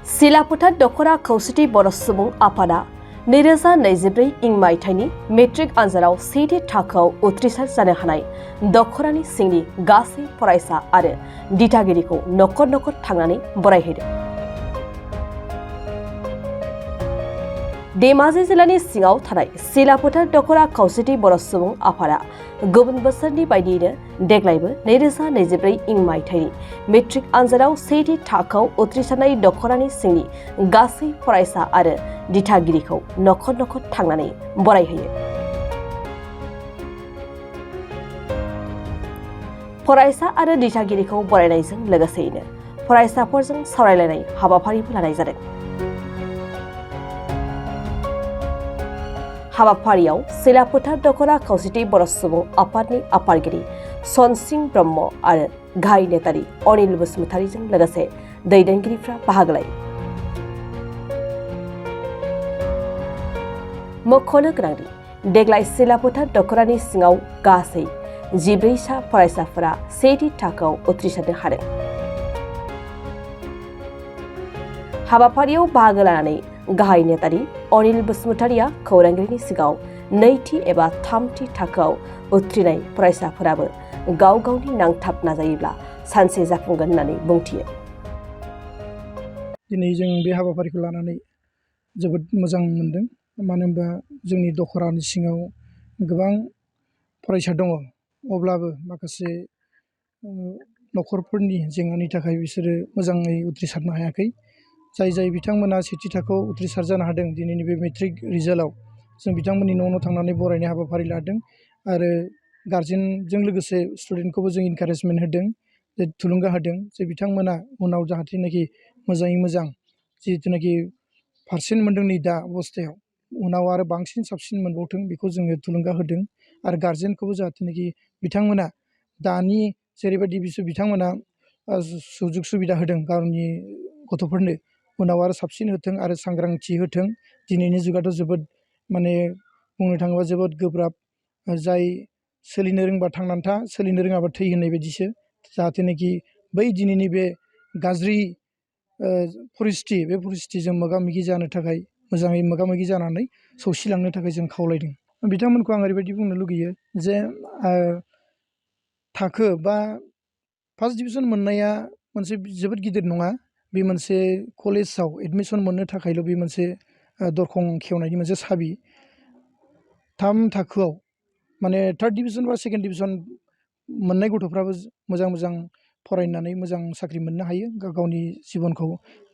सिलाफोथार दख'रा खौसेथि बर' सुबुं आफादा 2024 इं मायथाइनि मेट्रिक आनजादाव सेथि थाखोआव उथ्रिसार जानो हानाय दख'रानि सिंनि गासै फरायसा आरो दिथागिरिखौ नखर नखर थांनानै बरायहैदों। धेमाजि जिल्लानि सिङाव थानाय सिलाफोथार दख'रा खौसेथि बर' सुबुं आफादा गुबुन बोसोरनि बायदियैनो देग्लायबो 2024 इं मायथाइनि मेट्रिक आनजादाव सेथि थाखोआव उथ्रिसारनाय दख'रानि सिंनि गासै फरायसा आरो दिथागिरिखौ नखर नखर थांनानै बरायहैयो। फरायसा आरो दिथागिरिखौ बरायनायजों लोगोसेयैनो फरायसाफोरजों सावरायलायनाय हाबाफारिबो लानाय जादों। हाबाफारियाव सिलाफोथार दख'रा खौसेथि बर' सुबुं आफादनि आफादगिरि सनसिं ब्रह्म आरो गाहाय नेतारि अनिल बसुमतारीजों लोगोसे दैदेनगिरिफ्रा बाहागो लायो। मख'नो गोनांदि देग्लाय सिलाफोथार दख'रानि सिङाव गासै 14 सा फरायसाफोरा सेथि थाखोआव उथ्रिसारनो हादों। हाबाफारियाव बाहागो लानानै गाहाय नेतारि अनिल बसुमतारीया खौरांगिरिनि सिगाङाव नैथि एबा थामथि थाखोआव उथ्रिनाय फरायसाफोराबो गाव गावनि नांथाब नाजायोब्ला सानसे जाफुंगोन होननानै बुंथियो। दिनै जों बे हाबाफारिखौ लानानै जोबोद मोजां मोनदों। मानो होनबा जोंनि दख'रानि सिङाव गोबां फरायसा दङ, अब्लाबो माखासे नखरफोरनि जेंनानि थाखाय बिसोरो मोजाङै उथ्रिसारनो हायाखै। जाय बिथांमोना सेथि थाखोआव उथ्रिसार जानो हादों, दिनैनि बे मेट्रिक रिजाल्टआव जों बिथांमोननि न' थांनानै बरायनाय हाबाफारि लादों आरो गार्जेनजों लोगोसे स्टुडेन्टखौबो जों इनकारेजमेन्ट होदों, थुलुंगा होदों जे बिथांमोना उनाव जाहाथेनाखि मोजाङै मोजां जिहेथुनाखि पारसेन्ट मोनदों नै दा अबस्थायाव, उनाव आरो बांसिन साबसिन मोनबावथों बेखौ जोङो थुलुंगा होदों। आरो गार्जेनखौबो जाहाथेनाखि बिथांमोना दानि जेरैबायदि बिथांमोना सुजुग सुबिदा होदों गावनि गथ'फोरनो, उनाव आरो साबसिन होथों आरो सांग्रांथि होथों। दिनैनि जुगाथ' जोबोद बुंनो थाङोबा जोबोद गोब्राब। जाय सोलिनो रोंबा थांनानै था, सोलिनो रोङाबा थै होननाय बायदिसो। जाहाथेनाखि बै दिनैनि बे गाज्रि परिस्थिति, बे परिस्थितिजों मोगा मोगि जानो थाखाय मोजाङै मोगा मोगि जानानै सौसिलांनो थाखाय जों खावलायदों। बिथांमोनखौ आं ओरैबायदि बुंनो लुगैयो जे थाखो बा फार्स्ट डिभिजन मोननाया मोनसे जोबोद गिदिर नङा। बे मोनसे कलेजाव एडमिसन मोननो थाखायल' बे मोनसे दरखं खेवनायनि मोनसे साबि। 3 थाखोआव थार्ड डिभिजन बा सेकेन्ड डिभिजन मोननाय गथ'फ्राबो मोजां फरायनानै मोजां साख्रि मोननो हायो, गावनि जिबनखौ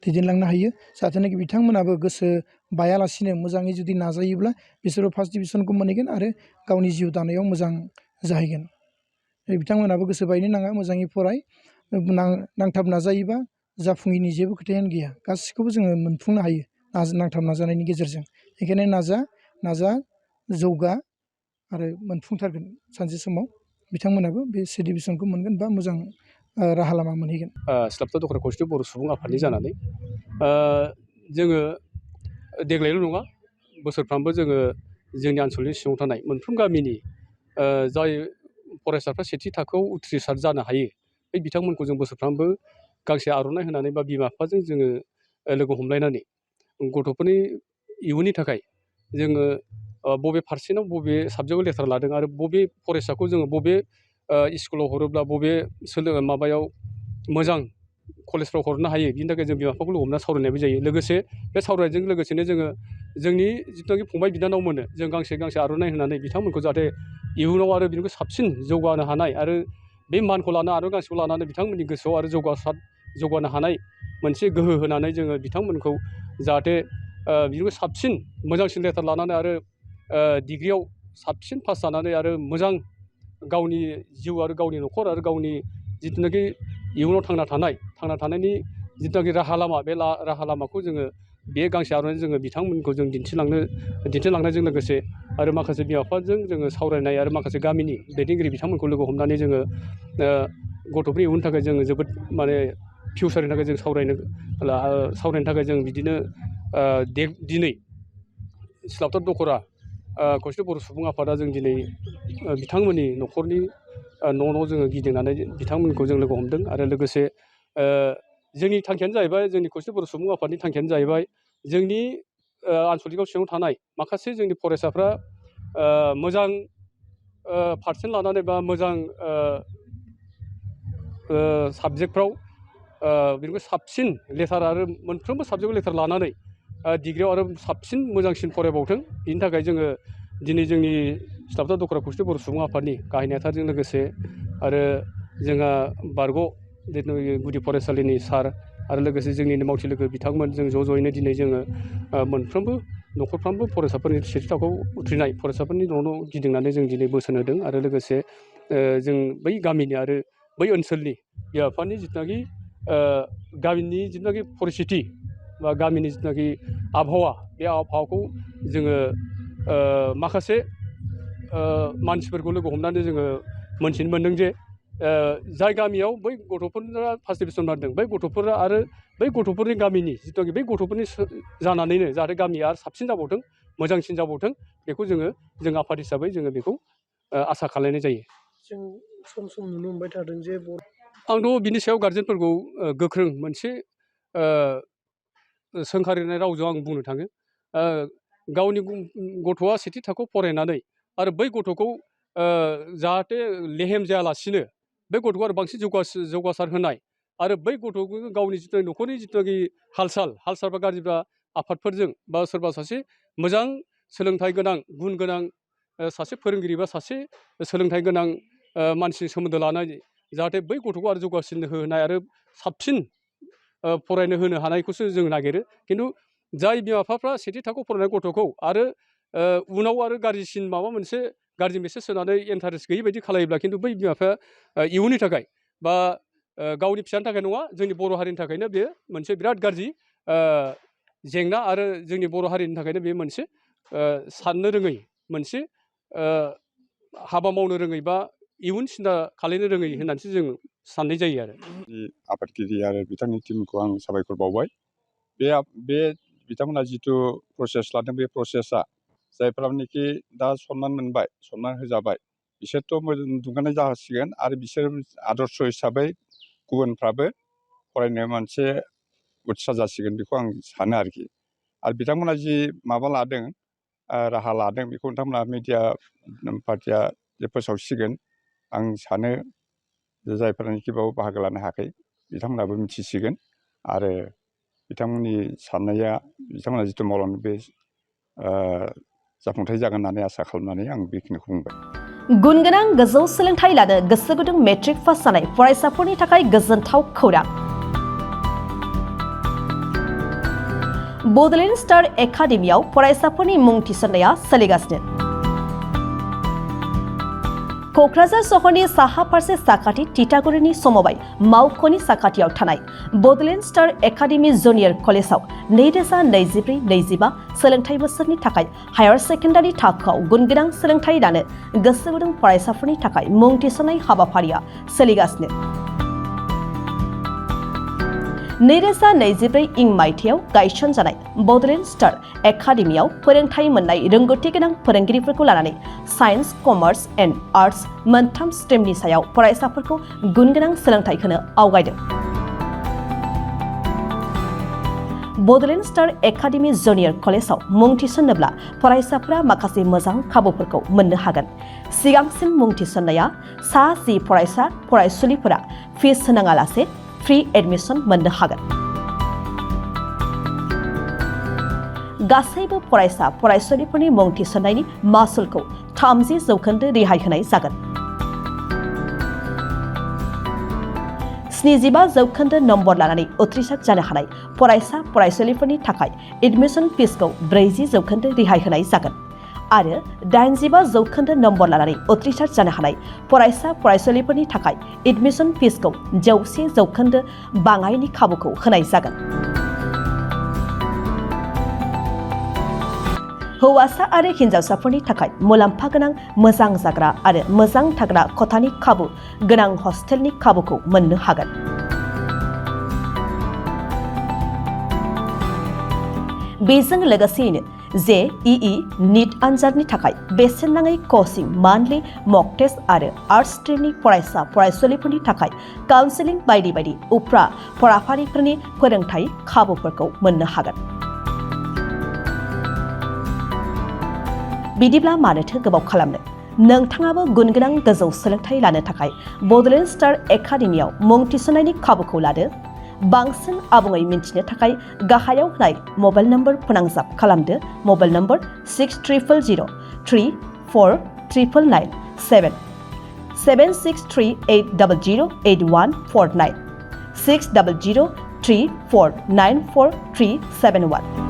दैदेनलांनो हायो। जाहाथे बिथांमोनाबो गोसो बायालासिनो मोजाङै जुदि नाजायोब्ला बिसोरो फार्स्ट डिभिजनखौ मोनहैगोन आरो गावनि जिउ दानायाव मोजां जाहैगोन। बिथांमोनाबो गोसो बायनो नाङा, मोजाङै फराय, नांथाब नाजायोबा जाफुङैनि जेबो खोथायानो गैया। गासिखौबो जोङो मोनफुंनो हायो नांथाब नाजानायनि गेजेरजों। बेखायनो नाजा जौगा आरो मोनफुंथारगोन। सानसे समाव बिथांमोनाबो बे से डिभिजनखौ मोनगोन बा मोजां राहा लामा मोनहैगोन। सिलाफोथार दख'रा खौसेथि बर' सुबुं आफादनि जानानै जोङो देग्लायल' नङा, बोसोरफ्रामबो जोङो जोंनि ओनसोलनि सिङाव थानाय मोनफ्रोम गामिनि जाय फरायसाफ्रा सेथि थाखोआव उथ्रिसार जानो हायो, बे बिथांमोनखौ जों बोसोरफ्रामबो गांसे आर'नाइ होनानै बा बिमा बिफाजों जोङो लोगो हमलायनानै गथ'फोरनि इयुननि थाखाय जोङो बबे पारसेन्टआव बबे साबजेक्टआव लेटार लादों आरो बबे फरायसाखौ जोङो बबे स्कुलाव हरोब्ला बबे माबायाव मोजां कलेजफ्राव हरनो हायो, बिनि थाखाय जों बिमा बिफाखौ लोगो हमना सावरायनायबो जायो। लोगोसे बे सावरायनायजों लोगोसेनो जोङो जोंनि जिथुनाखि फंबाय बिनानाव मोनो जों गांसे आर'नाइ होनानै बिथांमोनखौ जाहाथे इयुनाव आरो बिनिखौ साबसिन जौगानो हानाय आरो बे मानखौ लाना आरो गांसेखौ लानानै बिथांमोननि गोसोआव आरो जौगानो हानाय मोनसे गोहो होनानै जोङो बिथांमोनखौ जाहाथे बिनिखौ साबसिन मोजांसिन लेटार लानानै आरो डिग्रियाव साबसिन पास जानानै आरो मोजां गावनि जिउ आरो गावनि न'खर आरो गावनि जिथुनाखि इयुनाव थांना थानायनि जिथुनाखि राहा लामा, बे राहा लामाखौ जोङो बे गांसे आर'नाइजों जोङो बिथांमोनखौ जों दिन्थिलांनायजों लोगोसे आरो माखासे बिमा बिफाजों जोङो सावरायनाय आरो माखासे गामिनि दैदेनगिरि बिथांमोनखौ लोगो हमनानै जोङो गथ'फोरनि इयुननि थाखाय जोङो जोबोद फिउचारनि थाखाय जों सावरायनो थाखाय जों बिदिनो दिनै सिलाफोथार दख'रा खौसेथि बर' सुबुं आफादा जों दिनै बिथांमोननि न'खरनि न' जोङो गिदिंनानै बिथांमोनखौ जों लोगो हमदों आरो लोगोसे जोंनि थांखियानो जाहैबाय जोंनि खौसे बर' सुबुं आफादनि थांखियानो जाहैबाय जोंनि आनसलिकआव सिङाव थानाय माखासे जोंनि फरायसाफ्रा मोजां पारसेन्ट लानानै बा मोजां साबजेक्टफ्राव बेनिख्रुइ साबसिन लेटार आरो मोनफ्रोमबो साबजेक्टआव लेटार लानानै डिग्रियाव आरो साबसिन मोजांसिन फरायबावथों बिनि थाखाय जोङो दिनै जोंनि सिलाफोथा दख'रा खौसे बर' सुबुं आफादनि गाहाय नेहाथारजों लोगोसे आरो जोंहा बारग' जिथु गुदि फरायसालिनि सार आरो लोगोसे जोंनिनो मावथि लोगो बिथांमोन जों ज' ज'यैनो दिनै जोङो मोनफ्रोमबो न'खरफ्रामबो फरायसाफोरनि सेथि थाखोआव उथ्रिनाय फरायसाफोरनि न' गिदिंनानै जों दिनै बोसोन होदों आरो लोगोसे जों बै गामिनि आरो बै ओनसोलनि बिमा बिफानि जिथुनाखि गामिनि जिथुनाखि परिस्थिति बा गामिनि जिथुनाखि आबहावा बे आबहावाखौ जोङो माखासे मानसिफोरखौ लोगो हमनानै जोङो मोनथिनो मोनदों जे जाय गामियाव बै गथ'फोरा फार्स्ट डिभिजन मोनदों बै गथ'फोरा आरो बै गथ'फोरनि गामिनि जिथुनाखि बै गथ'फोरनि जानानैनो जाहाथे गामिया आरो साबसिन जाबावथों मोजांसिन जाबावथों बेखौ जों आफाद हिसाबै जोङो बेखौ आसा खालामनाय जायो। जों सम सम नुनो मोनबाय थादों जे आंथ' बिनि सायाव गारजेनफोरखौ गोख्रों मोनसे सोंखारिनाय रावजों आं बुंनो थाङो गावनि गथ'आ सेथि थाखोआव फरायनानै आरो बै गथ'खौ जाहाथे लेहेम जायालासिनो बे गथ'खौ आरो बांसिन जौगासार होनाय आरो बै गथ'खौ गावनि जिथु न'खरनि जिथुनाखि हाल साल बा गाज्रिबा आफादफोरजों बा सोरबा सासे मोजां सोलोंथाइ गोनां गुन गोनां सासे फोरोंगिरि बा सासे सोलोंथाइ गोनां मानसिजों सोमोन्दो लानाय जाहाथे बै गथ'खौ आरो जौगासिन होनाय आरो साबसिन फरायनो होनो हानायखौसो जों नागिरो खिन्थु जाय बिमा बिफाफ्रा सेथि थाखोआव फरायनाय गथ'खौ आरो उनाव आरो गाज्रिसिन माबा मोनसे गाज्रि मेसेज होनानै इन्टारेस्ट गैयै बायदि खालायोब्ला खिन्थु बै बिमा बिफाया इयुननि थाखाय बा गावनि फिसानि थाखाय नङा जोंनि बर' हारिनि थाखायनो बेयो मोनसे बिराद गाज्रि जेंना आरो जोंनि बर' हारिनि थाखायनो बेयो मोनसे साननो रोङै मोनसे हाबा मावनो रोङै बा इयुन सिन्था खालामनो रोङै होननानैसो जों साननाय जायो आरो आफादगिरि आरो बिथांनि टिमखौ आं साबायखर बावबाय बे बिथांमोना जिथु प्रसेस लादों बे प्रसेसा जायफ्रानोखि दा सनमान मोनबाय सनमान होजाबाय बिसोरथ' दुंगानाय जासिगोन आरो बिसोर आदर्श हिसाबै गुबुनफ्राबो फरायनो मोनसे उत्सा जासिगोन बेखौ आं सानो आरोखि आरो बिथांमोना जि माबा लादों राहा लादों बेखौ नोंथांमोना मिडिया पार्टिया फोसावसिगोन आं सानो जायफोरानोखि बेयाव बाहागो लानो हायाखै बिथांमोनाबो मिथिसिगोन आरो बिथांमोननि साननाया बिथांमोना जिथु मावलांदों बे जाफुंथाय जागोन होननानै आसा खालामनानै आं बेखिनिखौ बुंबाय। गुन गोनां गोजौ सोलोंथाइ लानो गोसो गुदुं मेट्रिक पास जानाय फरायसाफोरनि थाखाय गोजोनथाव खौरां। बड'लेण्ड स्टार एकाडेमियाव फरायसाफोरनि मुं थिसननाया सोलिगासिनो। क'क्राझार सहरनि साहा फारसे साखाथि तितागुरिनि समबाय मावख'नि साखाथियाव थानाय बड'लेण्ड स्टार एकाडेमि जुनियर कलेजाव 2024-25 सोलोंथाइ बोसोरनि थाखाय हायार सेकेन्डारि थाखोआव गुनगोनां सोलोंथाइ लानो गोसो गुदुं फरायसाफोरनि थाखाय मुं थिसननाय हाबाफारिया सोलिगासिनो। 2024 मायथाइयाव गायसनजानाय बड'लेण्ड स्टार एकाडेमियाव फोरोंथाइ मोननाय रोंगौथि गोनां फोरोंगिरिफोरखौ लानानै साइन्स कमार्स एन्ड आर्ट्स मोनथाम स्ट्रिमनि सायाव फरायसाफोरखौ गुनगोनां सोलोंथाइ होनो आवगायदों। बड'लेण्ड स्टार एकाडेमि जुनियर कलेजाव मुं थिसननोब्ला फरायसाफोरा माखासे मोजां खाबुफोरखौ मोननो हागोन। सिगांसिन मुं थिसननाया सा 10 फरायसा फरायसुलिफोरा फिस होनाङालासे फ्रि एडमिशन मोननो हागोन। गासैबो फरायसा फरायसुलिफोरनि मुं थिसननायनि मासुलखौ 30% रेहाय होनाय जागोन। 75% नम्बर लानानै उथ्रिसार जानो हानाय फरायसा फरायसुलिफोरनि थाखाय एडमिशन फिसखौ 40% रेहाय होनाय जागोन आरो 85% नम्बर लानानै उथ्रिसार जानो हानाय फरायसा फरायसुलिफोरनि थाखाय एडमिशन फिसखौ 100% बाङायनि खाबुखौ होनाय जागोन। हौवासा आरो हिन्जावसाफोरनि थाखाय मुलाम्फा गोनां मोजां जाग्रा आरो मोजां थाग्रा खथानि खाबु गोनां हस्टेलनि खाबुखौ मोननो हागोन। बेजों लोगोसेयैनो JEE NEET आनजादनि थाखाय बेसेन नाङै कचिं मान्थलि मक टेस्ट आरो आर्ट्स स्ट्रिमनि फरायसा फरायसुलिफोरनि थाखाय काउन्सेलिं बायदि बायदि उफ्रा फराफारिफोरनि फोरोंथाय खाबुफोरखौ मोननो हागोन। बिदिब्ला मानोथो गोबाव खालामनो? नोंथाङाबो गुनगोनां गोजौ सोलोंथाइ लानो थाखाय बड'लेण्ड स्टार एकाडेमियाव मुं थिसननायनि खाबुखौ लादो। बांसिन आबुङै मिन्थिनो थाखाय गाहायाव होनाय मबाइल नम्बर फोनांजाब खालामदो। Mobile number 6000343997 7638008149 6003494371